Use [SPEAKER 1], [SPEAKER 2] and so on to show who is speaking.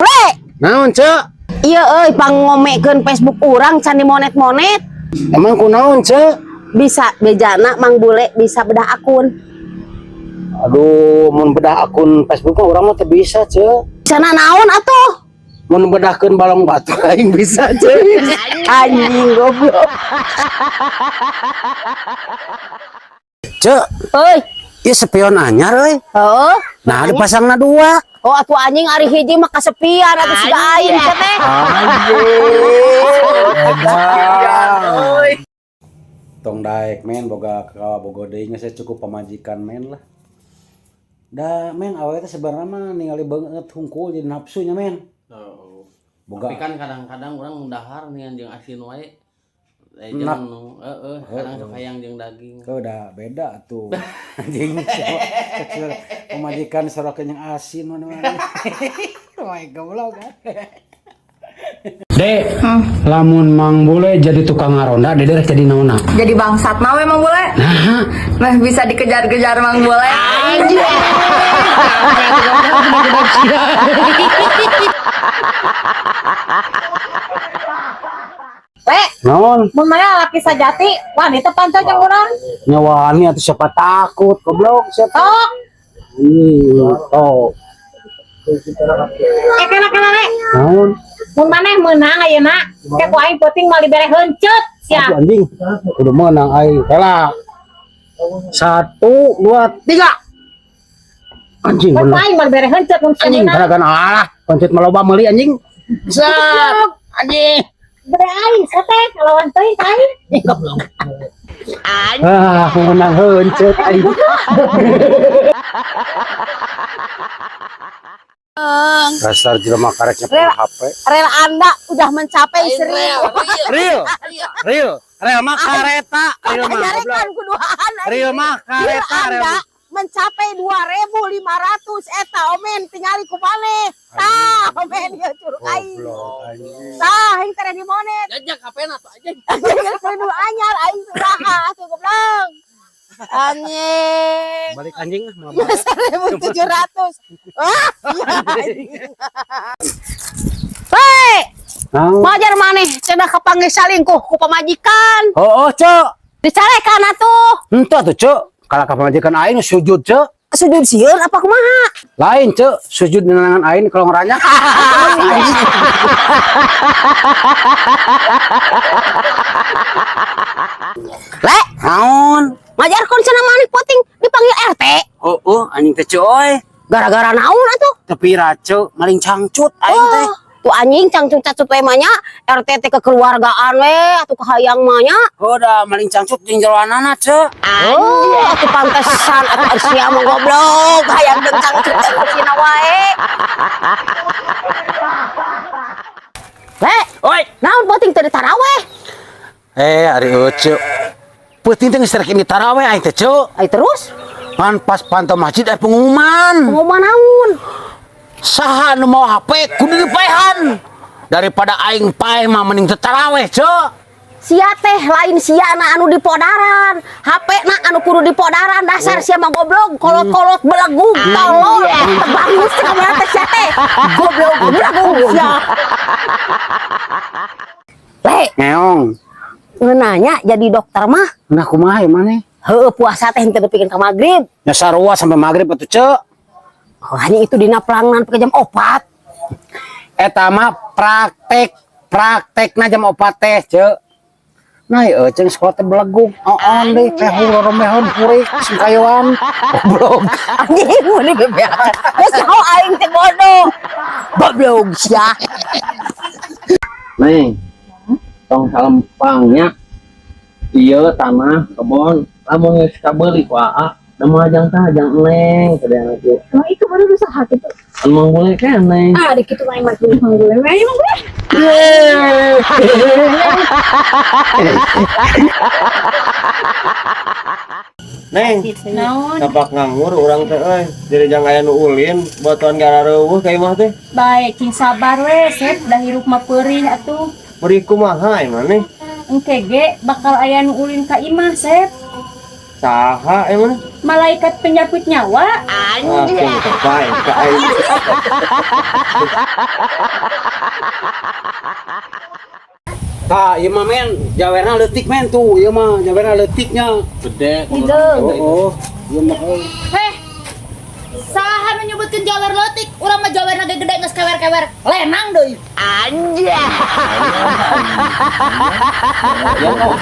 [SPEAKER 1] Le,
[SPEAKER 2] Naon, Cek?
[SPEAKER 1] Iya euy, pangomekeun Facebook urang can dimonet-monet.
[SPEAKER 2] Emang kunaon, Cek?
[SPEAKER 1] Bisa bejana Mang Bule bisa bedah akun.
[SPEAKER 2] Aduh, mun bedah akun Facebook mah urang mah teu bisa, Cek.
[SPEAKER 1] Sana naon atuh?
[SPEAKER 2] Mun bedahkeun balong batu aing bisa, Cek.
[SPEAKER 1] Anjing goblok.
[SPEAKER 2] Cek,
[SPEAKER 1] Euy,
[SPEAKER 2] ieu spion anyar euy.
[SPEAKER 1] heeh.
[SPEAKER 2] Nah, dipasangna dua.
[SPEAKER 1] Oh, atuh anjing ari hiji mah kasepian atuh siga aing teh teh.
[SPEAKER 2] Anjing. Tong daek men boga ka bogo deui geus cukup pamajikan men lah. Da men awewe teh sebenarnya mah ningali beungeut hungkul jadi nafsunya men.
[SPEAKER 3] Oh.
[SPEAKER 2] Boga
[SPEAKER 3] Tapi kan kadang-kadang orang dahar nih jeung asin wae. Eh
[SPEAKER 2] Enak.
[SPEAKER 3] jeung nu heeh, kadang sok hayang jeung daging.
[SPEAKER 2] Kau udah beda tuh. Anjing seksual pemajikan sorokeun yang asin mana-mana. Oh my goblok. Dek, lamun Mang Bule jadi tukang ngaronda, Dede rek jadi naonna?
[SPEAKER 4] Jadi bangsat mah we Mang Bule.
[SPEAKER 2] Nah,
[SPEAKER 4] Meh bisa dikejar-kejar Mang Bule.
[SPEAKER 1] Le,
[SPEAKER 2] naon?
[SPEAKER 5] Mun mana laki sajati, wanita pancal jeung urang.
[SPEAKER 2] Nyawani atau siapa takut, goblok siapa?
[SPEAKER 5] Tok,
[SPEAKER 2] Iya, tok.
[SPEAKER 5] eh kena kena le.
[SPEAKER 2] Naon?
[SPEAKER 5] Mun maneh meunang ayeuna, ke ku aing peuting moal dibere heuncet sia.
[SPEAKER 2] Aduh, anjing, udah menang aing. Kela. Satu, dua, tiga. Anjing
[SPEAKER 5] Ku
[SPEAKER 2] bener.
[SPEAKER 5] aing moal dibere heuncet mun sia
[SPEAKER 2] Anjing
[SPEAKER 5] meunang.
[SPEAKER 2] kena alah, koncet maloba meuli anjing. Set. Anjing.
[SPEAKER 5] Bere aing sate lawan teuing ka aing.
[SPEAKER 2] Ah, menang heuncet aing. Dasar jelema karek nyekel HP.
[SPEAKER 1] Rel Anda udah mencapai 1000.
[SPEAKER 2] Real. Real. Real mah kareta, real mah goblok.
[SPEAKER 1] Nyarekan kuduaan.
[SPEAKER 2] Real mah
[SPEAKER 1] Rel
[SPEAKER 2] kareta, real
[SPEAKER 1] Anda
[SPEAKER 2] mah.
[SPEAKER 1] mencapai 2500 eta omen tingali ku maneh. Tah, omen ieu curug aing.
[SPEAKER 2] Goblok anjing.
[SPEAKER 1] Tah, aing teh dimonet.
[SPEAKER 3] Jajak HP-na tuh aja.
[SPEAKER 1] Anjing kudu anyar aing saha atuh goblok. Anjing.
[SPEAKER 2] Balik anjing ah, mau balik.
[SPEAKER 1] 1700. Wah, iya, anjing. Hei,
[SPEAKER 2] Naon?
[SPEAKER 1] majar maneh cenah kapanggih salingkuh ku pamajikan.
[SPEAKER 2] Oh, oh, Cok.
[SPEAKER 1] Dicarekan atuh.
[SPEAKER 2] Henteu atuh, Cok. Kalau ka pamajikan aing sujud, Cok.
[SPEAKER 1] Sujud sieun apa kumaha?
[SPEAKER 2] Lain, Cok. Sujud nenangan aing kalau ngeranya.
[SPEAKER 1] Le,
[SPEAKER 2] Naon?
[SPEAKER 1] majar kon cenah maneh poting dipanggil RT.
[SPEAKER 2] Oh, oh, anjing teh coy.
[SPEAKER 1] Gara-gara naon atuh?
[SPEAKER 2] Tapi race maling cangcut aing teh.
[SPEAKER 1] Oh, tuh anjing cangcut cacut we mah nya RT teh kekeluargaan we atuh kahayang mah nya.
[SPEAKER 2] Oh, dah maling cangcut jeung jeroanana, Cok.
[SPEAKER 1] Oh, atuh pantesan atuh sia mah goblok hayang jeung cangcut teh kusina wae. Le,
[SPEAKER 2] Oi.
[SPEAKER 1] naon poting teu ditaraweh?
[SPEAKER 2] Eh, ari euceu. Peuting teh geus rek ini taraweh aing teh, Cok.
[SPEAKER 1] Ai terus
[SPEAKER 2] Ngan pas pantau masjid aya pengumuman.
[SPEAKER 1] ngomong naon?
[SPEAKER 2] Saha nu mau HP kudu dipaehan. Daripada aing paeh mah mending teu taraweh, Cok.
[SPEAKER 1] Sia teh lain sia na anu dipodaran. HP na anu kudu dipodaran dasar sia mah goblok, kolot-kolot belegug tolol. Teu bagus teh kamana teh sia teh. Goblok belegug sia. Le,
[SPEAKER 2] Ngeong.
[SPEAKER 1] ngeunanya jadi dokter mah
[SPEAKER 2] Nah, kumaha ieu maneh?
[SPEAKER 1] heueuh puasa teh henteu nepikeun ka magrib.
[SPEAKER 2] Nya sarua sampai maghrib atuh, Cok.
[SPEAKER 1] Oh, hanya itu dina pelangnan pake jam 4.
[SPEAKER 2] Eta mah praktek, praktekna jam 4 teh, Cek. Nah, ieu jeung sekolah teh belegug, oon deui teh roromehon purik singkayoan. Goblok.
[SPEAKER 1] Anjing mun dibebeakan. Geus nyaho aing teh bodoh. Goblok sia.
[SPEAKER 3] Neng. Tong salempangnya. Ieu tanah kebon lamun geus kabeuli ku Aa, da moal jang tah jang neng kadang kieu.
[SPEAKER 5] Emang itu baru usaha gitu.
[SPEAKER 3] Anu Mang Bule keneh.
[SPEAKER 5] Ah, di kitu mah emang Mang Bule. Ayo Mang Bule.
[SPEAKER 6] Neng,
[SPEAKER 5] Naon?
[SPEAKER 6] tapak nganggur urang teh euy. Jadi jang aya nu ulin batuan gara reueuh ka imah teh.
[SPEAKER 7] Baik, cing sabar we, Sep, dah hirup mah peurih atuh.
[SPEAKER 6] Beri kumaha maneh?
[SPEAKER 7] Engke ge bakal aya nu ulin ka imah, Sep.
[SPEAKER 6] Saha emang?
[SPEAKER 7] Malaikat penyabut nyawa.
[SPEAKER 6] Ah, sing terbaik ka aing.
[SPEAKER 2] Tah, ieu mah men, jawerna leutik men tuh, ieu mah jawerna leutiknya.
[SPEAKER 3] Gede.
[SPEAKER 2] Oh, oh. Ieu mah euy.
[SPEAKER 5] Heh. Saha nu nyebutkeun jawer leutik? Urang mah jawerna ge gede geus kewer-kewer. Lenang deui.
[SPEAKER 3] Ya, oh.